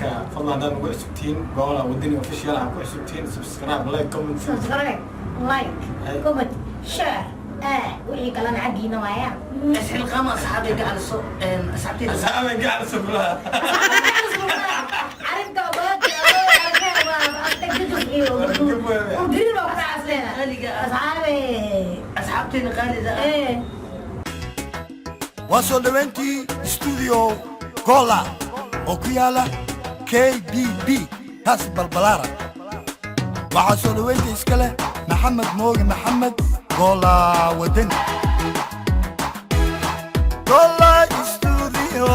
Marka fadlan haddaad nagu cusubtihiin Gola Wadani Official aan ku cusubtihiin, subscribe, like, comment. Subscribe, like, comment, share, wixii kalena xaggiina waayaan. Isxilqaama, asxaabay gacaliso, asxaabteyda. Asxaabay gacaliso kulaha. Arrinta gariir baa ku dhacasleena. Qaaliga ah. Asxaabe. Asxaabteyda qaalida ah. Waa soo dhowayntii studio Gola oo ku yaala KBB taasi Balbalaara. Waxaa soo dhowaynta iska leh Maxamed Mooge Maxamed Gola Wadani. Gola Studio,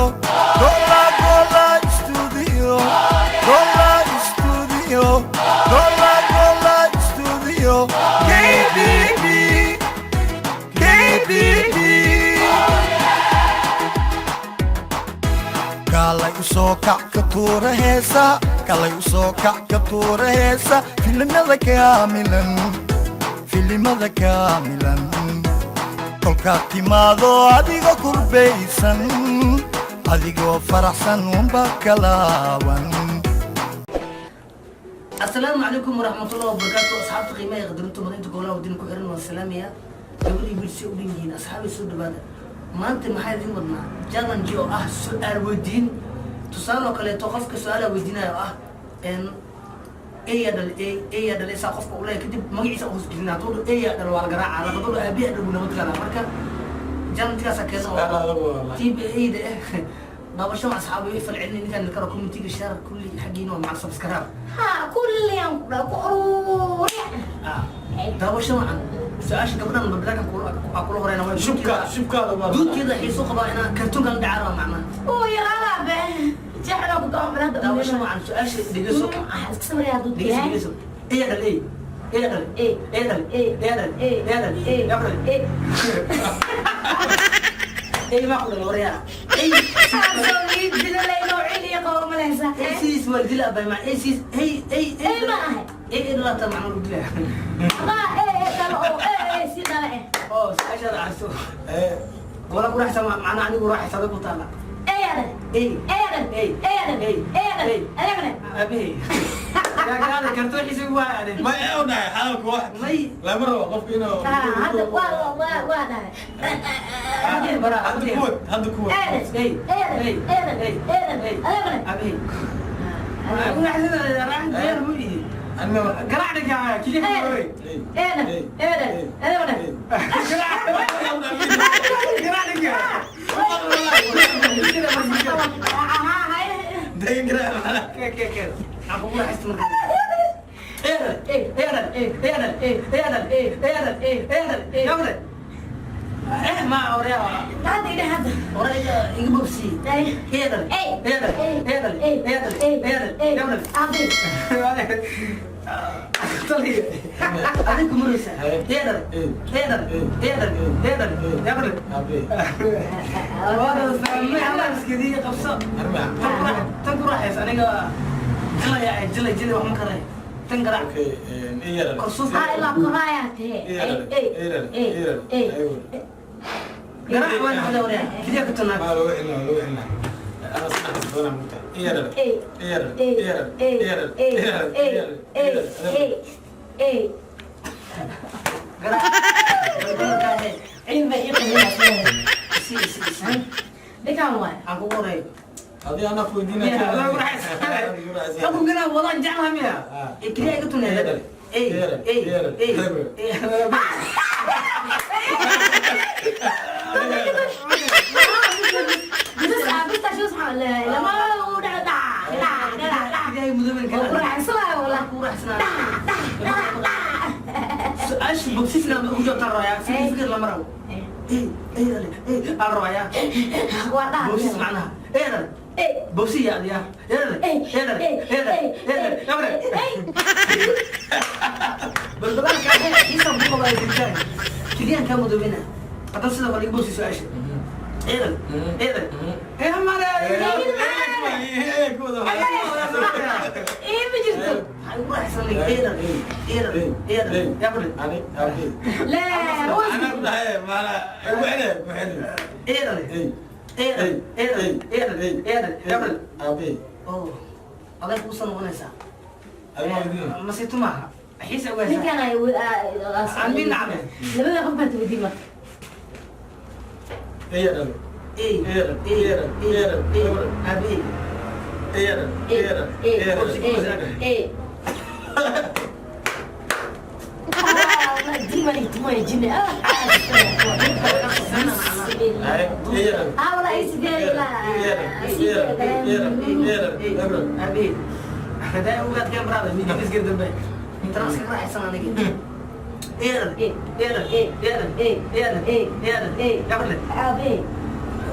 Gola, Gola Studio, Gola Studio, Gola, Gola Studio, KBB, KBB. Kaalay u soo kac ka tuura heesa, kalay u soo kac ka tuura heesa, filimada kaamilan, filimada kaamilan. Kolkaad timaado adigoo kurbaysan, adigoo faraxsan unba kalaawan. Asalaamu calaykum waraxmatullahi wabarakaatu. Asxaabta qiimaha ee qadarinta mudan, Golaha Wadani ku xiran, waan salaamaya. Gabadhii wiil si u dhan yihiin, asxaabay, soo dhawaada. Maanta maxaa idin wadnaa? Challenge oo ah su-aal weydiin. Tusaale oo kaleeto, qofka su-aalaa weydiinaya oo ah eya dhal, eya dhal, saa qofka uu leeyahay, kadib magaciisa u hoosgelina. Hadduu dho eya dhal, waa la garaacaa. Hadduu dho aabiya dhal, buu nabad galaa. Marka challenge-gaasa keena oo tiib eyda eh. Daabasho asxaabi way falcelin ninkan karo, comment-iga, share, kulli xaggiina waa macal subscribe. Ha, kulli aan ku dhaa ku uruuriya. Daawasho wacan. Su-aasha gabdhan bablakan kula horeyna waa Shubka shubkaada waa. Duudkeeda xiisu qabaa inaa kartoonkan la dhacaa macnaha. Oo yaraada be jeexda ku gacan balada. Daawasho wacan. Su-aasha dhegeyso. Iska samriyaa. Dhegeyso. Duudkeeda. Dhegeyso. Eya dhal, ey eya dhal, ey. Eya dhal, ey. Eya dhal, ey. Eya dhal, ey. yaa dhal. Ey. Ey maa ku dhal waryaa ey. Soo dilalay ciliya qabo malaysa. Ey sidiis waa la dila abay ma ey siis ey ey. Ey ma ahay. Ey ey dhalata macna lagu dilaa. Ama ey ey dalo oo ey ey si dhala eh. Oo su-aashaada carso wala ku raaxaysa macna anigu raaxaysa ku taala. Ey dhal. Ey. Ey dhal. Ey. Ey dhal. Ey. Ey dhal. Ey. Adeegna. Aabahey yaa kaada kartoon xiisa waa aaday. Ma ee u dhahay hadalku wax May. lama rabo qofka inuu Hadda waa waa dhahay. Bara. Hadda kuwad, hadda kuwad. Ey dhal. Ey. Ey dhal. Ey. Ey dhal. Ey. Ey dhal. Ey. Adeegna. Aabahey ku raaxaysa raaxan diyaar mu ihi. Anna garaacdhiga kiliya ka horay. Ey. Ey dhal. Ey dhal. Adeegna. Garaacdhiga. Dagan garaac. Ke ke ke aan kugu raaxaysta marka. Ey dhal, ey dhal, ey dhal, ey dhal, ey dhal, ey dhal, yaa dhal eh ma oryaa. Hadda idha hadda. Ora iga bobsi. Ey. Ey dhal. Ey. Ey dhal. Ey dhal. Ey. Ey dhal. Ey. Ey dhal. Ey. Yaa dhal. Aabe. Taliya adiga maraysa. Ey dhal, ey dhal, ey dhal, ey dhal, yaa dhal. Abe. Waa fahmay Allah iskadii qabso. Arma. Tan ku raaxays aniga jilaya jilay jilay wax ma karay tan garaac. Okay, ey dhal. Korsuuf. Ha ilaa koraaya tee. Ey dhal. Ey. Ey dhal. Ey. Ey dhal. Ey. Garaac waan xadaa waryaa kaliya ka tanaag. Ma loo xilna, loo xilna. Ana sax doona muta. Ey dhal. Ey. Ey dhal. Ey. Ey dhal. Ey. Ey dhal. Ey. Ey dhal. Ey. Ey dhal. Ey. Ey. Ey. Garaac garaac. Cilmi bay ii qabinaysaa. Si si si. Ninkan waay. Aan kugu horeeyo. Hadii ana ku weydiinaa. Xukunkana wadaan jeclaha miya ee kaliya iga tuneeda. Ey ey ey ey. Bista shus lama u dhac dhac dhac dhac dhac. Ilaahay mudaban. Waa ku raaxaysanaya wallah. Ku raaxsanaa. Su-aasha bogsisna ma ugu jawaabtaan rabayaa si fikir lama rabo. Ey ey dhale ey aan rabayaa. Waa dhac. Bogsis macnaha ey dhale. Ey. Bogsi ya adiya ey dhale. Ey. Ey dhale. Ey. Ey dhale. Ey dhale. Ey. Ey dhale. Ey. Balbalaanka xiisan ku qabaa jirtaan keliyaan kaa madoobina haddana sidoo kale iga bogsi su-aasha. Ey dhale, ey dhale, ey hamale. Ey ma jirto. Waxay ugu raaxaysanay ey dhale, ey dhale, ey dhale, yaa ku dhale. Ani abe. Laa. Ana ku dhahay maala ugu xilay, ku xilay. Ey dhale. Ey. Ey dhale, ey dhale, ey dhale, ey dhale, yaa ku dhale. Abe. Oh. Aday kugu soo noqonaysaa. Adiga waa weydiin. Masiito maaha, xiisa ugu haysaa. Ninkan ay Andi nacme. Labada qof baad weydiin marka. Eeyaa dhalay. Ey. Eeran, Ey. eeran, Ey. eeran, Ey. eeran. Aabe ey. Eeyaa dhalay. Eeran, eeran, eeran. Eh. Jini. Ay, eeyaa dhalay. Ah, wala ay sidee ilaa. Eeran, eeran, eeran, eeran, eeran. Aabe ey. Hadaa ugaad keen brother, midib isgar dambe. Intana iskaga raaxaysan aniga. Eeran. Ey. Eeran. Ey. Eeran. Ey. Eeran. Ey. Eeran. Ey. Gabarle. Aabe.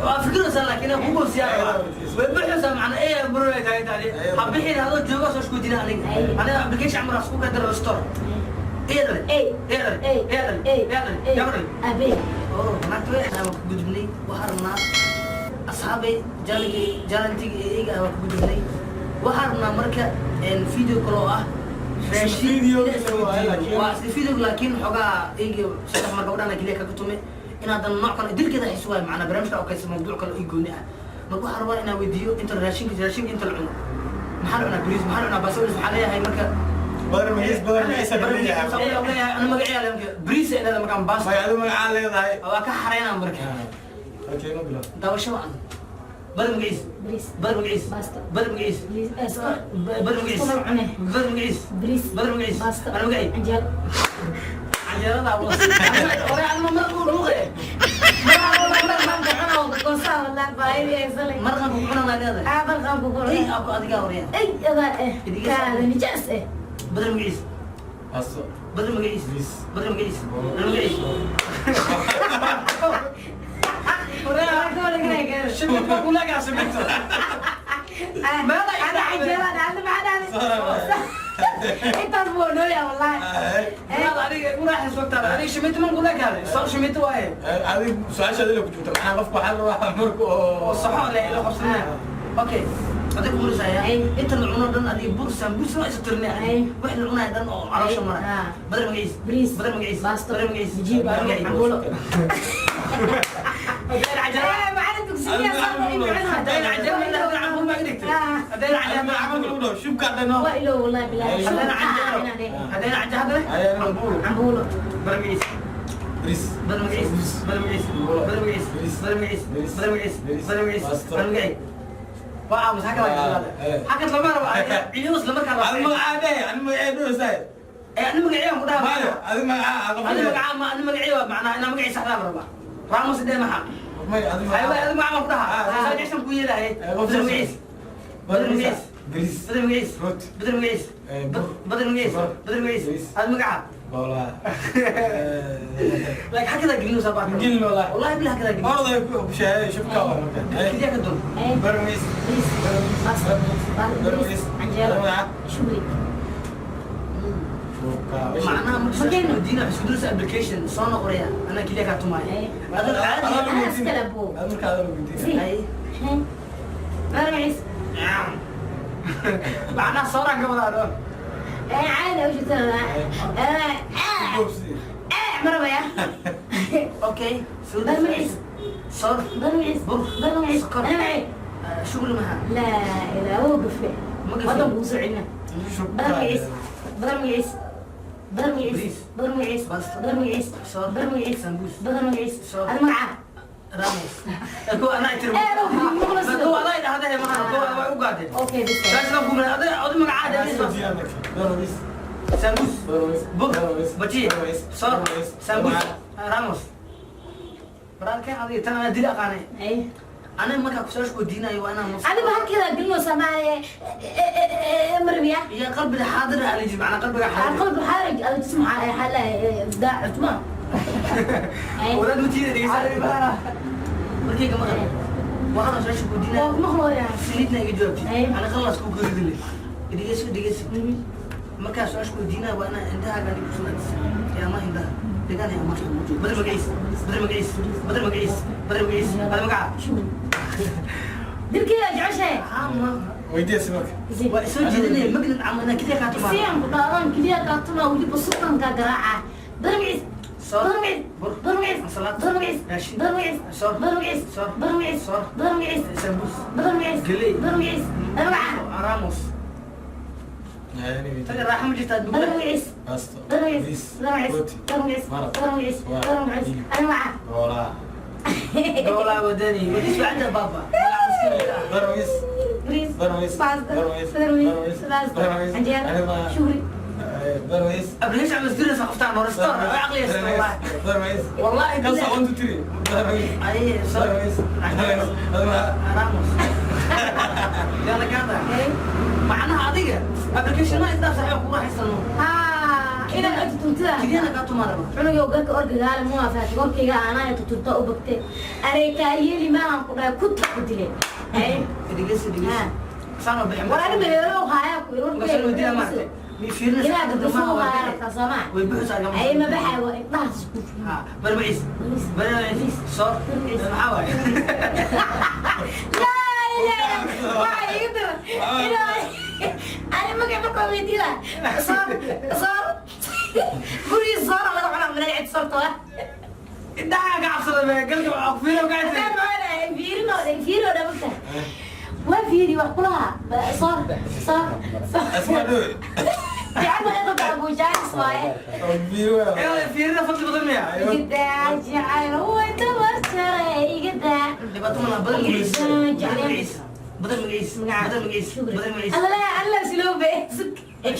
Waa fikiraysaa, laakiin aan kugu siyaa way bixaysaa macna ee bro ay tahay tahay ha bixin adoo jooga soo isku dina aniga. Ay. Aniga application amar isku ka daro store. Eeran. Ey. Eeran. Ey. Eeran. Ey. Eeran. Ey. Gabarle. Aabe. Oo maanta way aan ku gudubnay. Waxaan rabnaa, asxaabay, challenge challenge iyaga aan ku gudubnay. Waxaan rabnaa marka video kale oo ah Isla video waaye, laakiin- waa isla video, laakiin xogaa iyaga saddex mar gabdhana keliya kaga tume inaadan nooc kale dilkeeda xiis waayo macnaa barnaamijka oo kaysa mawduuc kale oo gooni ah. Marka waxaan rabaa inaan weydiiyo inta raashinka inta la cuno, maxaa la cunaa? Bariis maxaa la cunaa? Baasto maxaa leeyahay marka? Badar magiis, badar magiis ayaa leeyahay. Leeyahay ana magaciyaa leeyahay bariis inaada markaan baasto. May adigu magacaa leedahay. Waa ka xareynaa marka. Okay, no bilaab. Daawasho wacan. Badar magaciis. Bariis. Badar magaciis. Baasto. Badar magaciis. Bariis. Sokor. Badar magaciis. Sokor cune. Badar magaciis. Bariis. Badar magaciis. Baasto. Ana magaci. Canjeelo. Canjeelada was hore anma maraq uu dhuuqe. Maraqan ku cunaa leedahay. Maraqan ku Ey. cunaa. Aku adigaa horeya. Ey, adaa eh. Kaada nijaas eh. Badar magaciis. Baasto. Badar magaciis. Bariis. Badar magaciis. Badar magaciis. Shimid ma kulagaa shimidta? Ana canjeelada ana maxaa intaas buu nooyaa wallahi. Adiga igu raaxayso wagtaada. Adiga shimid ma kulagaa soo shimid waaye. Adigu su-aasha adiga ku jirta maxaa qofka waxaa la rabaa marka oo Oo saxo le ila qabsanaya. Okay, adiga murisaya. Ay. Inta la cuno dhan adiga bur sambuus waa isu tirnay. Ay. Wax la cunaya dhan oo caloosha mara. Ah. Badar magaciis. Bariis. Badar magaciis. Baasto. Badar magaciis. Bijiib. Badar magaciis. Cambuulo. Hadayna cajalada. Eh, macallin dugsiga Hadayna cajalada ilaa hadayna cambuul ma dhigtay. Ah. Hadayna cajalada. camalka lagu dhaho shubka dhano. Waa ilow wallahi bilahi. Hadayna canjeero. Hadayna cajalada. Cambuulo. Cambuulo. Badar magaciis. Bariis. Badar magaciis. Badar magaciis. Badar magaciis. Badar magaciis. Badar magaciis. Badar magaciis. Badar magaciis. Waa aamus hakada. Hakad lama rabo. Ciidus lama kala. Adigu magacaa dheh, adigu magacaa dheh saay. Ee ani magacii ku dhaha. Maayo, adigu magacaa ani magacaa ma ani magacii waa macnaha inaa magacii saxdaa la rabaa. Ramos dheh maxaa? May adigu. Aywa, adigu magacaa ku dhaha. Ah. Saa ku yeelahay. Eh, qof Badar magaciis. Badar magaciis. Bariis. Badar magaciis. Rooti. Badar magaciis. Eh, bur. Badar magaciis. Sokor. Badar magaciis. Bariis. Adigu magacaa. Boolaa. Like hakada gelino saa baa. Gelin wallahi. Wallahi billahi hakada gelino. Orday ku sheegay shubka waa marka. Keliya ka dun. Eh, Badar magaciis. bariis. Baasto. Badar Bariis. Canjeelo. Magaca. Shubri. Shubka. Macnaha marka soo diina isku dirsa application soo noqoraya anaa keliya ka tumaya. Eh. Adiga caadi. Anaa iskale buu. Adigu marka adigu weydiin. Si. Ay. Eh. Badar magaciis. Macnaha sooraan ka wadaa dho. Eh, caadi u jirtaa. Eh, eh. Boobsi. Eh, marabaya. Okay. Badar magaciis. Soor. Badar magaciis. Bur. Badar magaciis. Sokor. Ana magacii. Shugli maha. Laa ilaa wuu gafe. Ma gafe. Wadan buu soo celinaa. Shubka. Badar magaciis. Badar magaciis. Badar magaciis. Bariis. Badar magaciis. Baasto. Badar magaciis. Soor. Badar magaciis. Sambuus. Badar magaciis. Soor. Adigu magacaa. Ramos. Kuwa anaa tiri. Eh, no, ma kula Kuwa adaa idhahdee maha. Kuwa way u gaadeen. Okay, this way. Saas ku mara adaa adu magacaada. Badar magaciis. Sambuus. Badar magaciis. Bur. Badar magaciis. Bajiye. Badar magaciis. Soor. Badar magaciis. Sambuus. Magaca. Ramos. Baraalkee adiga tan anaa dili aqaanay. Ay. Aniga markaa ku-su'aasha weydiinayo waa inaan Adigu halkeeda gelino Soomaaliya marbiya. Iyo qalbiga xaadir ah la jiro macnaa qalbiga xaadir. القلب حارج الجسم حاله داع عثمان. أي. Wadaad ma tiida dhegeysa. Markayga maqal. Waxaan su-aasha weydiinaya. مخلويا. Saliidna iga jawaabtid. Ay. Ana khalas ku geridile. Dhegeyso, dhegeyso. Markaa su-aasha weydiinaya waa inaan indhahaaga aniga ku sunaadisa. Yaa ma indhaha. Degaan yaa ma. Badar magaciis. Badar magaciis. Badar magaciis. Badar magaciis. Badar magaca. دركي جعشه. Ama. Weydiiya si marka. Waa isoo jeedinaya magnet camal inaa keliya kaa tumaa. سيان قداران كليا قاطنا ولي بسلطان كقراعة. برمعس. Soor. برمعس. Bur. برمعس. Ansalaad. برمعس. Raashin. برمعس. Soor. برمعس. Soor. برمعس. Soor. برمعس. Sambuus. برمعس. Geley. برمعس. أربعة. Ramos. Taga raaxo ma jirtaa. Badar magaciis. Baasto. Badar magaciis. Badar magaciis. Badar magaciis. Badar magaciis. Badar magaciis. Ani waca. Goolaa. Goolaa wadani wadis wacda baaba. Darwis. Bariis. Darwis. Baasta. Darwis. Badar magaciis. Darwis. Baasta. Darwis. Canjeero. Anima. Shukri. Darwis. Application عم يصير سقفتها نورستار عقلي والله. Darwis. والله. Kasa 1 2 3. Darwis. اي sorry. Darwis. Darwis. Anima. راموس يلا كذا معناها adiga application ma intaa saxiix ku raaxaysano. Haa, inaad cunto tuntada. Kidiyana ka tumaraba. Cunugow garka orgagaale muu afaatay orkayga aanaya tutunta u bagtay areykaa yeeli maahan ku dhahay kunta ku dileen. Ay. Dhigeysi dhigeysi sano bixin. War ani meelo haaya ku Gashan weydiina maartay mi fiirina. Ilaa gabdho haaya rabtaa soomaa? Way buuxsaa gabdho. Ay ma baxay waa indhahaas ku. Ha barmaciis barmaciis sor maxaa waaye? Laa ilaaha waxaa iga daran ilaa ani magac markaa weydii lahaa soor soor gurigii soora laga cunaa malaa cid soorta waa. Indhaha ka cabsada be galka waxaa ku fiiro ka fiirino fiirino dhamagta waa fiiri wax kulaha soor soor soor. Asma dhow. Fiican waa inta abuujaanis waaye. Biyo. Fiirina fadli badan miya? Igadaa jacayl way dabar jaray igadaa. Dhibaato mana badan magaciis badan magaciis badan magaciis badan magaciis badan magaciis. Alla alla siloobe.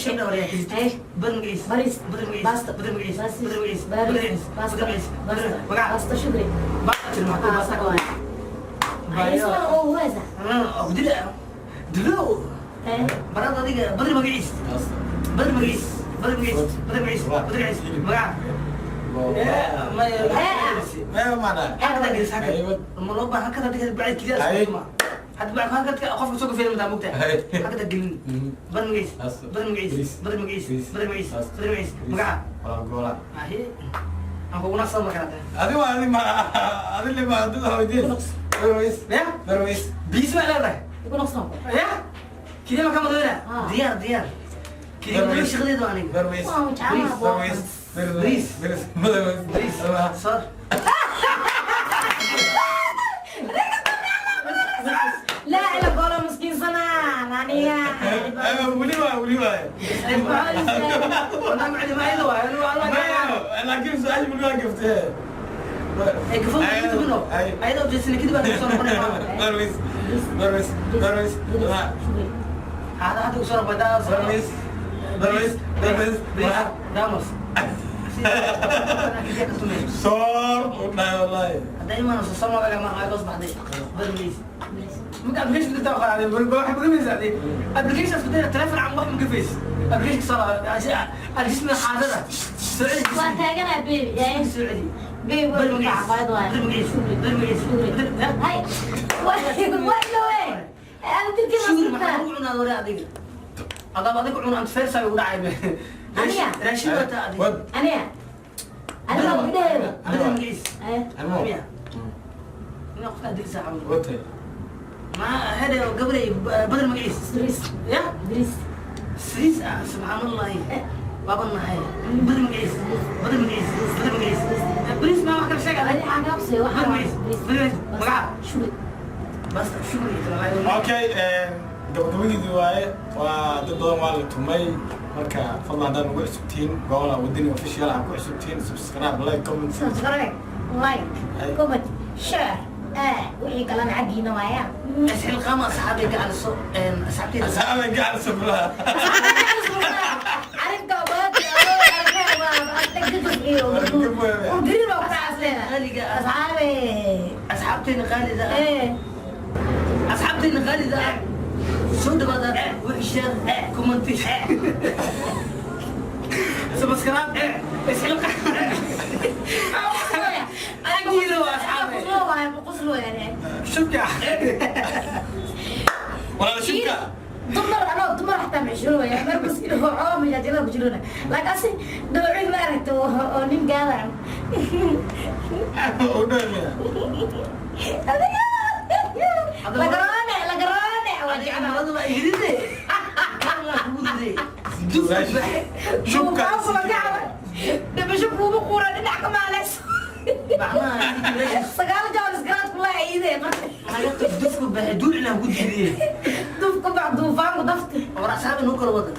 Shan dhawr yaa Ay. badan magaciis. Bariis. Badan magaciis. Baasto. Badan magaciis. Baasto. Badan magaciis badan Bariis. magaciis Baasto. badan magaciis Baasto. magaca. Baasto shukri. Baasta tir maxaa baasta ka waay? Isla oo huwaysa. Dilo dilo. Barada adiga badan magaciis badan magaciis badan magaciis badan magaciis badan magaciis magaca. Ma maana. Hakada gelis hakada ma loo baahan hakada dhigay bacid kaliya isku hadda bacid hakada qofka soo gafeyn mataa mugtaa hakada gelin badan magaciis badan magaciis badan magaciis badan magaciis badan magaciis magaca. Wala goola. Ahi aan kugu naqsan ma kala tahay. Adi waa adi ma adi le ma adi weydiin. Darwis. Ya. Darwis. Biis ma leedahay? Igu noqson. Ya kiliya ma ka madowna diyaar diyaar kiliya ma shaqadeedu aniga. Darwis. Waa jeclaha. Darwis. Bariis. Bariis. Darwis. Bariis sor. Laa ila golo miskiin sanaan aniga. Weli waa weli waa. والله ما عندي ما عندي والله. laakiin su-aasha weli waa gaftee. Ay gafo kadibno ayadoo jeesina kadib aan soo noqonay. Darwis. Darwis. Darwis. Shukri. هذا هذا soo noqon daa. Darwis. Darwis. Darwis. Damos. Soor u dhahay wallahi. Hadda imaan soo soo magaca ma ay goos baxday barmiis marka application ka taa qaaday barba wax ma gamaysa application isku day telefoon aan wax ma gafays application soo الجسم حاضرة سعودي. Waa taaganaa baby. سعودي. Baby waa kacbaad waay. برمجيس برمجيس. Hay waa waa ana tirkii شو ما ma ugu cunaa wara adiga adaab adiga cuna ant feersa ugu dhacay. Aniga? Raashin wata adiga. Wad. Aniga aniga gudaheeda. برمجيس. Ay. Animo. ina qofka dirsa camal. Watay. ما هذا قبل بدل مقيس. Bariis. يا. Bariis. سريس سبحان الله بابا النهاية بدل مقيس بدل مقيس بدل مقيس بريس ما ما كان شيء. Adi xaan ka qabsay waxaa Bariis. Bariis. Magaca. Shukri. بس شو Okay, gabagabadeedii waaye waa dad badan waa la tumay marka fadlan haddaad nagu cusubtihiin goola wadani official aan ku cusubtihiin subscribe, like, comment. Subscribe, like, comment, share, wixii kalena xaggiina waayaan. اسحل اصحابي قاعد اصحابتي. Asxaabay gacan suflaa. Arrinka asxaabe. اصحابتي غالي اصحابتي غالي soo dhawaada wixii share, comment, subscribe isxilqa agtiina waa asxaabe. Shubka. Walaal shubka. Dumar anoo dumar xataa maxshuuraya markas inuu coo majaajilada ku jirona laakiin asi dhawcid ma aragta oo nin gaada. U dheemiya. Lagaroone lagaroone waa jeclaa. Maradu waa hiride kugu riday. Shubka. Dhimasho kuuma quura dhinac ka maaleys. Macnaha 9 jaal isgaraad kula ciide marka. Dufku baxay duul inaan ku diidiye. Dufka bax duufaanku dafti. War asxaabi noo kala wada.